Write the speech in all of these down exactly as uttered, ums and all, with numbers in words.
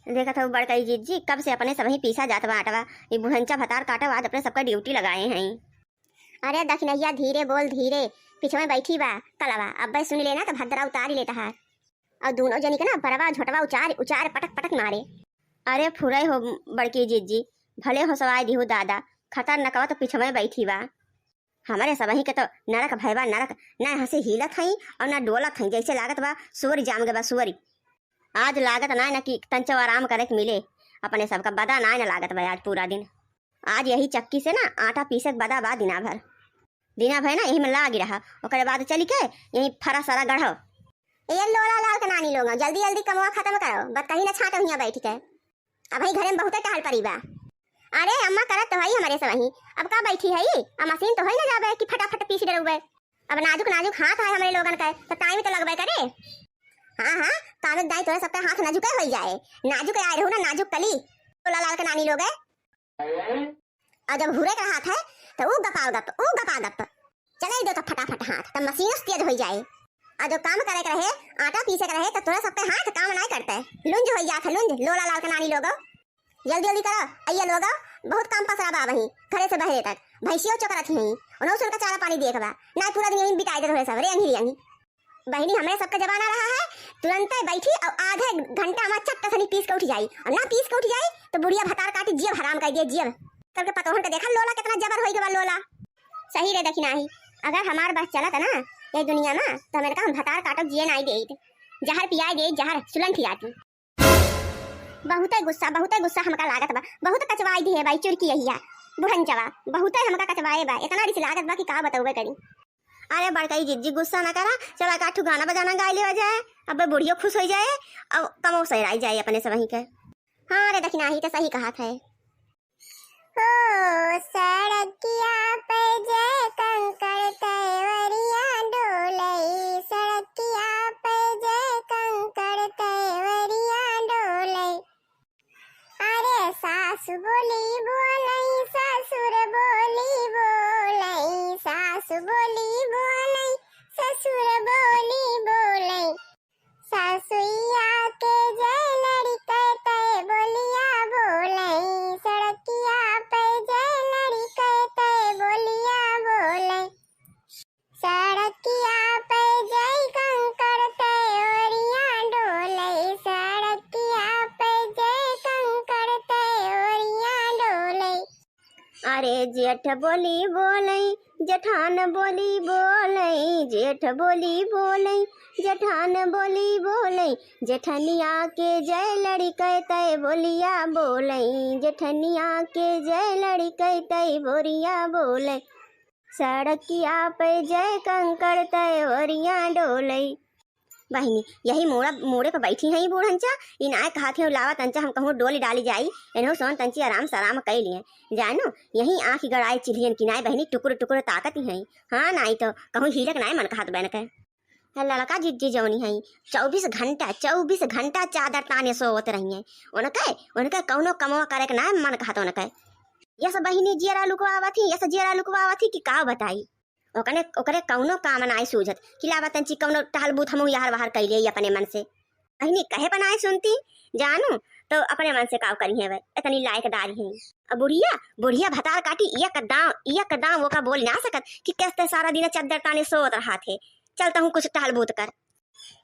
देखत हऊ बड़कई जिज्जी, कब से अपने सबही पीसा जात बा आटवा। ई बुढ़ंचा भतार काटो आज अपने सबका ड्यूटी लगाए हैं। अरे दखिनहिया, धीरे बोल धीरे, पिछवे बैठी बा कलवा, अब्बे सुन लेना तो भद्रा उतारी लेता है। और दोनों जनी के ना बरवा झोटवा उचार उचार पटक पटक मारे। अरे फुरई हो बड़की जिज्जी, भले हो सवाई दिहू दादा, खतरनकवा तो पिछवे बैठी बा। हमरे सबही के तो नरक भय बा नरक, ना हंसी हिलत हई और ना डोलत हई, जैसे लागत बा सुअरी जाम गए बा सुअरी। आज लागत ना ना कि तंचो आराम करे के मिले, अपने सबका बदा ना ना लागत बा आज पूरा दिन। आज यही चक्की से ना आटा पीसे के बदा बा दिना भर, दिना भर ना यही में लागी रहा, ओकरे बाद चली के यही फरा सरा गढ़ो। ए लोला लाल के नानी लोग, जल्दी जल्दी कमवा खत्म करो, बतकही ना छाटो हियां बैठ के। अबही घरे में बहुते टहल परी बा। अरे अम्मा, करत तो हई हमरे सबही, अब का बैठी हई, अब मशीन तो हई ना जाबे कि फटाफट पीस डरउबे। अब नाजुक नाजुक हाथ है हमरे लोगन के, तो टाइम तो लगबे करे। हाँ हाँ, कामिक दाई तोरे सबके हाथ नाजुके होई जाए, नाजुक आए रहू ना नाजुक कली। लोला लाल के नानी लोग है। और जब हुरे के हाथ है तो ऊ गपा गप, ऊ गपा गप। चले दो तो फटाफट हाथ, तब मशीन से तेज होई जाए। और जो काम करे के रहे, आटा पीसे के रहे, तो तोरा सबके हाथ काम नाय करते। लुंज होई जात है, लुंज, लोला लाल के नानी लोगो। जल्दी जल्दी करो, अइया लोगो, बहुत काम पसरा बा वहीं, घरे से बहरे तक। भैंसियों चोकरत ही, उन्हों सुनकर चारा पानी देख बा, नाय पूरा दिन यहीं बिताए दे तोरे सब, रेंगी रेंगी। बहिनी, हमरे सबका जमाना रहा है, तुरंते बैठी और आधे घंटा में चट्ट सनी पीस के उठ जाई, और ना पीस के उठ जाई तो बुढ़िया भतार काटी जियब हराम कर दिए जियब। सबके पतोहन के देखा लोला कितना जबर होई गवा लोला। सही रे दखिनाही, अगर हमार बस चलत ना ये दुनिया में तो हमरे का हम भतार काटब जिए नाई देइत, जहर पियाई देइत, जहर सुलन खियाती। बहुते गुस्सा, बहुते गुस्सा हमका लागत बा, बहुत कचवाई दिहे बाई चुरकी यहिया बुढ़न जवा, बहुते हमका कचवाए बा, इतना रिस लागत बा कि का बतौबे करी। अरे बड़कई जिज्जी, गुस्सा ना करा, चला का ठू गाना बजाना गाई लेवा जाए, अब बुढ़ियो खुश हो जाए, अब कमो सहराई जाए अपने सबही के। हाँ रे दखिनाही, तो सही कहत है। हो सड़किया पे जय कंकड़ तैवरिया डोलई, सड़किया पे जय कंकड़ तैवरिया डोलई। अरे सासु बोली बोलई, ससुर बोली बोलई, सासु बोली बोलई, ससुर बोली बोलई। सासुइया के जय लड़िकै तै बोलिया बोलई, सड़किया पे जय लड़िकै तै बोलिया बोलई। सड़किया पे जय कंकड़ तै ओरिया डोलई, सड़किया पे जय कंकड़ तै ओरिया डोलई। अरे जेठ बोली बोलई, जेठान बोली बोलई, जेठ बोली बोलई, जेठान बोली बोलई, जेठनिया के जय लड़िकै तै बोलिया बोलई, जेठनिया के जय लड़िकै तै बोरिया बोलई। सड़किया पे जय कंकड़ तै ओरिया डोलई। बहिनी, यही मोड़ा, मोड़े पे बैठी हैं ई बूढ़ अंचा, ई नाय कहत हैं, "लावा तंचा हम कहूँ डोली डाली जाई, इन्हों सोन तंची आराम सराम कई लिए।" जानो, यही आँख गड़ाए चिल्हियन की नाय बहिनी, टुकुर टुकुर ताकत ही हैं। हाँ, नाई तो कहूँ हीरक नाय मन कहत बन के। ललका जिज्जी जौनी हैं, चउबीस घंटा, चउबीस घंटा चादर ताने सोवत रही हैं। उनके, उनके कौनो कमवा करे के नाय मन कहत उनके। यस बहिनी जियरा लुकवावत ही, यस जियरा लुकवावत ही कि का बताई। ओकने, ओकरे कौनो काम नाय सूझत कि लावा तंची कौनो टहल बूथ हमहू यार वाहर कइ लेई अपने मन से। बहिनी कहे पर नाय सुनती, जानू, तो अपने मन से काव करी है वह, इतनी लायकदार ही। अब बुढ़िया, बुढ़िया भतार काटी एक दाव, एक दाव ओका बोल ना सकत कि कैसे सारा दिन चद्दर ताने सोत रहा थे। चलता हूँ कुछ टहल बूथ कर,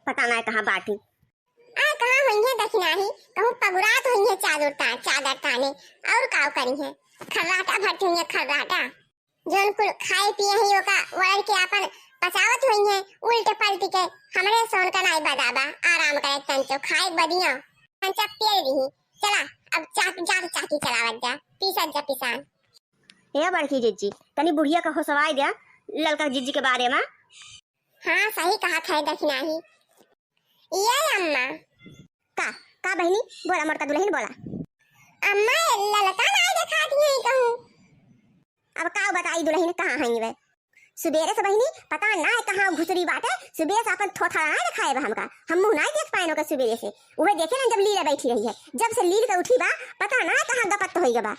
पता नाय कहाँ बाटी। आ कहाँ होइहैं दखिनाही, कहूँ पगुरात होइहैं चादर ता-, चादर ताने, और काव करिहैं, खर्राटा भरती होइहैं, खर्राटा। जौन कुल खाए पिए हैं, ओका वड़र के आपन पचावत होइहैं, उल्ट पलट के। हमरे सोन का नाई बदाबा, आराम करे तंचो, खाए बदिया, तंचा पेल रही। चला, अब चाक, जात चाकी चलावत जा, पीसत जा पिसान। ए बड़की जिज्जी, तनी बुढ़िया का होसवाई द्या, ललका जिज्जी के बारे में। हाँ, सही कहत है दखिनाही। ये अम्मा। का, का बहिनी? बोला मोटका दुलहिन, बोला। अम्मा, ये ललका नाय देखात ही कहूँ। अब का बताई दुलहिन, कहाँ हैं वे? सुबेरे से बहिनी पता नाय कहाँ घुसरी बाटे, सुबेरे से अपन थोथड़ा नाय देखाए बा हमका। हम मुँह नाय देख पाएन ओकर सुबेरे से। उहे देखे ना जब लीले बैठी रही है, जब से लील के उठी बा, पता नाय कहाँ गपत होई गबा।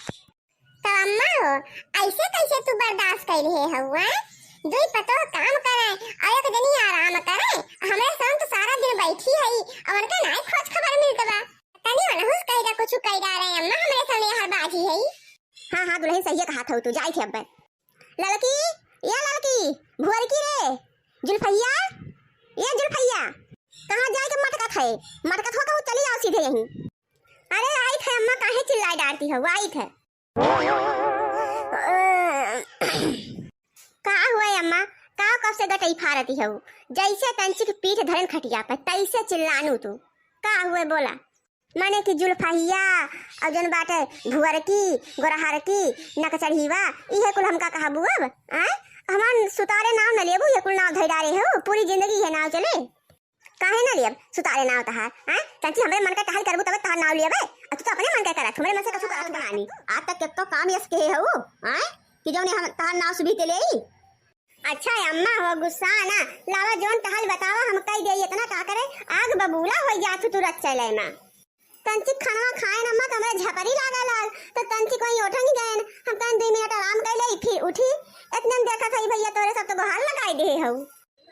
तो अम्मा हो, ऐसे कैसे तू बर्दाश्त कर रहे हऊ, हैं? दुई पतोह काम करे और एक जनी आराम करे, हमरे संग तो सारा दिन बैठी है और उनके नाय खोज खबर मिलत बा। तनी मनहूस कर कई डारे अम्मा, हमरे सामने हर बाजी है। हाँ, हाँ, दुलहिन सहिए कहत हऊ तू, जाई थे अब्बे। ललकी, ए ललकी, भुअरकी रे, जुल्फैया, ए जुल्फैया, कहाँ जाए के मटकत है? मटकत हो कहूँ चली जाओ सीधे यहीं। अरे आई थे अम्मा, काहे चिल्लाए डारती हऊ, आई थे। का हुआ अम्मा, का कब से गटई फारती हऊ? जैसे तंचिक पीठ धरन खटिया पे, तैसे चिल्लानू तू। का हुआ बोला? माने कि जुल्फहिया, और जौन बाटे भुअरकी, गोरहरकी, नकचढ़ीवा, इहे कुल हमका कहबू अब? आय? हमार सुतारे नाव न लेबू, ये कुल नाव धई डारे हो, पूरी जिंदगी इहे नाव चले। काहे न लेब सुतारे नाव तहार? आय? चाची, हमरे मन के टहल करबू तबे तहार नाव लेबे। अब तू तो अपने मन के करत, हमरे मन से कछु करत बानी। आज तक केतो काम यस के हऊ, आय? कि जौने हम तहार नाव सुबीते लेई? अच्छा अम्मा हो, गुस्सा ना लावा, जौन तहल बतावा हम कई देई, इतना का करे, आग बबूला होई जात तू रच चले ना। तंचिक खानवा खाए न अम्मा, त हमरे झपरी लागे लाग, त तंचिक वहीं ओठन गएन। हम कहन दुई मिनट आराम कर लेई, फिर उठी। इतने में देखत हई भैया तोरे सब तो गोहार लगाई देहे हऊ।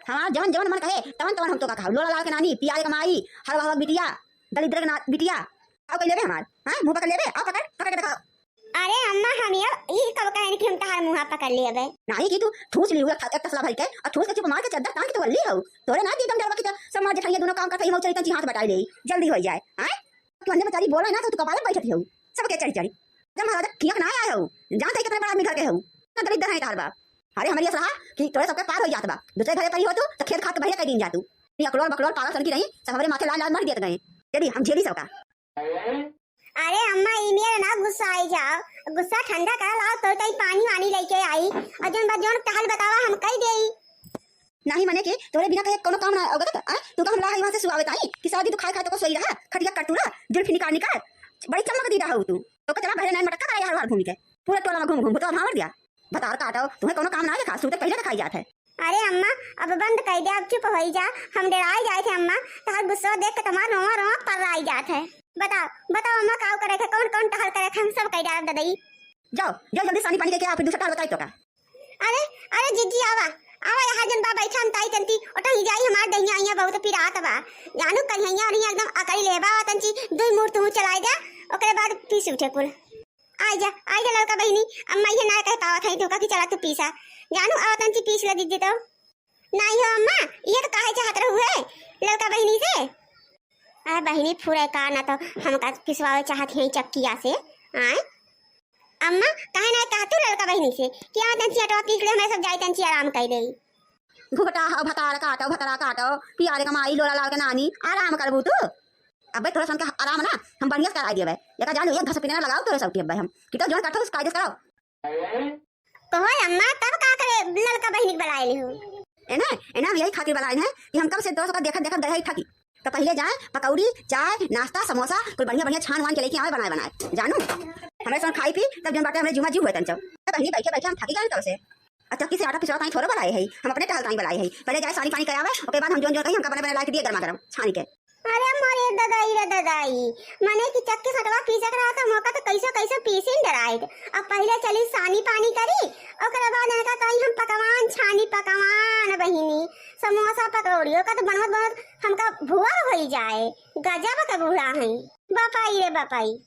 हमार जवन जवन मन कहे, तवन तवन हम तो का कहब। लोला लाल के नानी, पियारे कमाई, हर वाहक बिटिया, दलिद्र के ना-, बिटिया। आओ कह लेबे हमार, हाँ? मुंह पकड़ लेबे, आओ पकड़, पकड़ के दिखाओ। अरे अम्मा, हम ये, ई कब कहन कि हम तहार मुंह पकड़ लेबे? नाही कि तू ठूस ली हुआ एक तसला भर के, और ठूस के चुप मार के चद्दर तान के तो वल्ली हो। तोरे ना एकदम डरवा की तो समाज जठाइए दोनों काम करते ही मौचरी तंची हाथ बटाई ले, जल्दी हो जाए, हाँ? तू अंजन बेचारी बोला ना तो तू कपाले बैठती हो, सबके चढ़ी चढ़ी। जब महाराज खियक ना आए हो, जानते ही कितना बड़ा आदमी घर के हो, ना दलिद्र है तार बाप। अरे हमारी असला कि तोरे सबके पार हो जात बा, दूसरे घरे परी हो तू तो खेत खात के बहिरे कर दिन जा तू। ये अकलोल बकलोल पागल सन की रही, सब हमारे माथे लाल लाल मर देत गए। यदि हम झेली सबका। अरे अम्मा, ई मेर ना गुस्सा आई जाओ, गुस्सा ठंडा कर लाओ, तो तई पानी वानी लेके आई, और जौन बा जौन तहल बतावा हम कई देई। नाही मने के तोरे बिना कहे कोनो काम ना होगत, आ? तू तो हमला है वहाँ से सुआवे ताई कि सारा दिन तू खाए खाए तो को सोई रहा, खटिया कटूरा, जुल्फी निकाल निकाल, बड़ी चमक दी रहा हो तू। तो चला बहरे नाइन मटका करे यार, हर घूमी के पूरा टोला में घूम घूम तो भावर दिया। बतार काटो, तुम्हें कोनो काम ना देखा, सूते पहले दिखाई जात है। अरे अम्मा, अब बंद कर दे, अब चुप होई जा, हम डराई जाए थे अम्मा, तहार गुस्सा देख के तुम्हार रोवा रोवा पर्राई जात है। बताओ, बताओ अम्मा, काव करे थे, कौन कौन टहल करे थे, हम सब कह डालब ददई। जाओ, जाओ जल्दी सानी पानी करके आओ, फिर दूसरा टहल बताई तो का। अरे, अरे जीजी आवा, आवा यहाँ जन बा बैठा हम ताई तंती, ओटा ही जाई हमार दहिया आइया बहुत पिरात बा। जानू करिया और यहाँ एकदम अकड़ी ले बा तंची, दुई मुहूर्त हूँ चलाई जा, ओकरे बाद पीस उठे कुल। आई जा, आई जा लड़का बहिनी, अम्मा ये ना कह पावत है तू का कि चला तू पीसा। जानू आवा तंची पीस ले दीदी तो। नाही हो अम्मा, ये तो काहे चाहत रहू है लड़का बहिनी से? अरे बहिनी फुरे का ना तो हमका पिसवावे चाहत है चक्किया से। आए अम्मा, काहे ना कहतू लड़का बहिनी से कि आवा तंची अटवा पीस ले, हमें सब जाई तंची आराम कर देई। घुघटा हो भतार काटो, भतरा काटो, पियारे कमाई लोला लाल के नानी, आराम करबू तू। अबे तोरा सन के आराम ना हम बढ़िया से कराई देबे। एका जान लो, एक घस पिने ना लगाओ तोरे सब के अबे हम। कि तो जौन काटो उस कायदे से कराओ। कहो अम्मा, तब का करे ललका बहिनी के बलाए लिहू? एने, एने हम यही खातिर बलाए हैं कि हम कब से तोरा सबका देखत देखत गए ही थकी। तो पहले जाए पकौड़ी, चाय, नाश्ता, समोसा, कुल बढ़िया बढ़िया छान वान के लेके आवे बनाए बनाए। जानू, हमरे सन खाई पी, तब जौन बाटे हमरे जुमा जी हुए तंचो। तो बहिनी बैठे बैठे हम थकी गए तब से। और चक्की से आटा पिसवा ताई थोड़ो बलाए है, हम अपने टहल ताई बलाए है। पहले जाए सानी पानी करावे, ओके बाद हम जौन जौन कही हमका बने बने ला के दिए गर्मा गर्म छानी के। अरे मोरे ददाई रे ददाई, मने कि चक्की सटवा पीसे के रहा तो मौका तो कैसे कैसे पीसिन डराइत। अब पहले चली सानी पानी करी, ओकरे बाद इनका कही हम पकवान छानी, पकवान बहिनी, समोसा पकौड़ी, ओका तो बनवत बनवत हमका भुआ होई जाए। गजब के बूढ़ा हैं। बपाई रे बपाई।